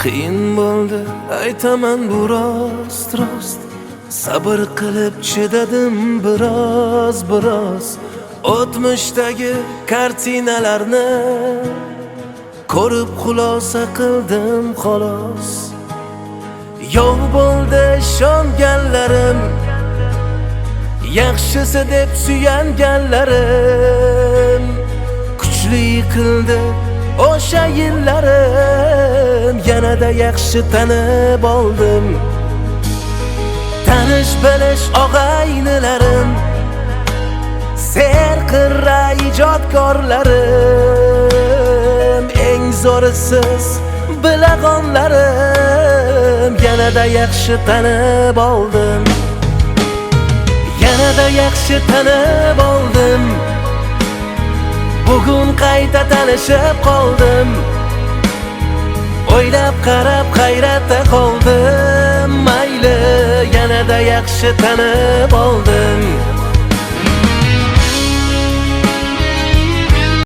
Qiyin bo'ldi, aytaman bu rost rost. Sabr qilib chidadim biroz biroz. O'tmishdagi kartinalarni ko'rib xulosa qildim xolos. Yov bo'ldi ishonganlarim, yaxshisi deb suyanganlarim. Kuchli qildi o'sha yillarim, yanada yaxshi tanib oldim. Tanish bilish og'aynilarim, serqirra ijodkorlarim, eng zo'ri siz bilag'onlarim, yanada yaxshi tanib oldim. Yanada yaxshi tanib oldim. Bugun qayta tanishib qoldim. O'ylab qarab hayratda qoldim. Mayli, yanada yaxshi tanib oldim.